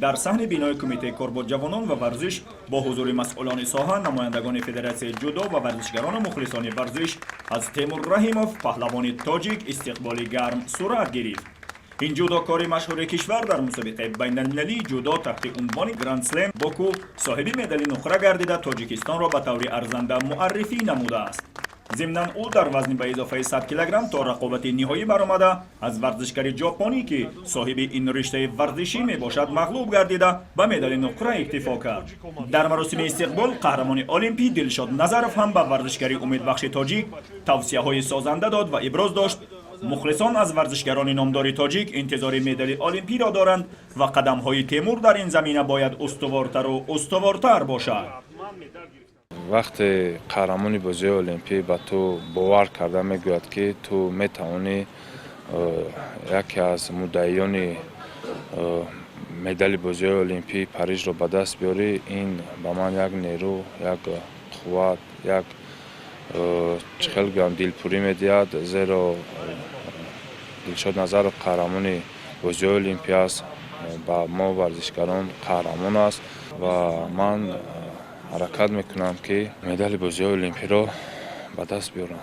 Дар саҳни бинои Кумитаи кор бо ҷавонон ва варзиш бо ҳузури масъулони соҳа, намояндагони Федератсияи ҷудо ва варзишгарону мухлисони варзиш аз Темур Раҳимов, паҳлавони тоҷик, истиқболи гарм сурат гирифт. Ин ҷудокори машҳури кишвар дар мусобиқаи байналмилалии ҷудо таҳти унвони Грандслем Боку соҳиби медали нуқра гардида, Тоҷикистонро ба таври арзанда муаррифӣ намудааст. Зимнан, ӯ дар вазни ба изофаи 100 килограмм то рақобати ниҳоӣ баромада, аз варзишгари ҷопонӣ, ки соҳиби ин риштаи варзишӣ мебошад, мағлуб гардида, ба медали нуқра иктифо кард. Дар маросими истиқбол қаҳрамони олимпӣ Дилшод Назаров ҳам ба варзишгари умедбахши тоҷик тавсияҳои созанда дод ва иброз дошт, мухлисон аз варзишгарони номдори тоҷик интизори медали олимпиро доранд ва қадамҳои Темур дар ин замина бояд устувортару устувортар бошад. Вақте қаҳрамони бозиҳои олимпӣ ба ту бовар карда мегӯяд, ки ту метавонӣ яке аз муддаиёни медали бозиҳои олимпии Парижро ба даст биёрӣ, ин ба ман як нерӯ, як қувват, як чӣ хел гӯям, дилпурӣ медиҳад, зеро Дилшод Назаров қаҳрамони бозиҳои олимпӣ аст, ба мо варзишгарон қаҳрамон аст ва ман ҳаракат мекунам, ки медали бозиҳои олимпиро ба даст биёрам.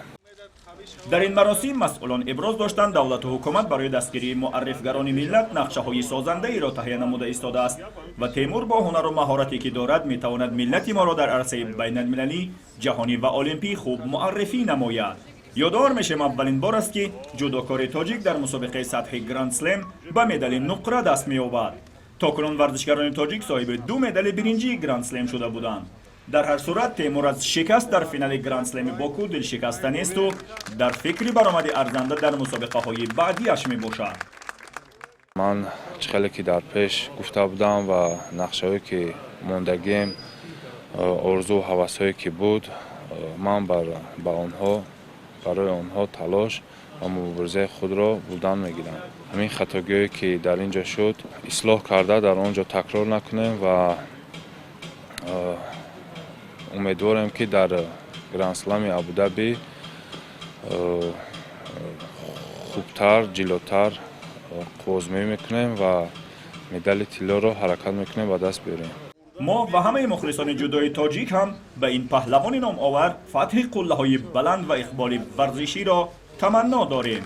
Дар ин маросим масъулон иброз доштанд, давлату ҳукумат барои дастгирии муаррифгарони миллат нақшаҳои созандаеро таҳия намуда истодааст ва Темур бо ҳунару маҳорате, ки дорад, метавонад миллати моро дар арсаи байналмилалӣ, ҷаҳонӣ ва олимпӣ хуб муаррифӣ намояд. Ёдовар мешавем, аввалин бор аст, ки ҷудокори тоҷик дар мусобиқаи сатҳи Грандслем ба медали нуқра даст меёбад. То кунун варзишгарони тоҷик соҳиби ду медали биринҷии Грандслем шуда буданд. Дар ҳар сурат, Темур аз шикаст дар финали Грандслеми Боку дилшикаста несту дар фикри баромади арзанда дар мусобиқаҳои баъдиаш мебошад. Ман чӣ хеле ки дар пеш гуфта будам ва нақшаҳое ки мондагием, орзуву ҳавасҳое ки буд, ман ба онҳо, барои онҳо талош ва муборизаи худро бурдан мегирам. Ҳамин хатогиҳое ки дар ин ҷо шуд, ислоҳ карда, дар он ҷо такрор накунем ва умедворем, ки дар Грандслами Абудаби хубтар, ҷилотар қувваозмоӣ мекунем ва медали тиллоро ҳаракат мекунем ба даст биёрем. Мо ва ҳамаи мухлисони ҷудои тоҷик ҳам ба ин паҳлавони номовар фатҳи қуллаҳои баланд ва иқболи варзиширо таманно дорем.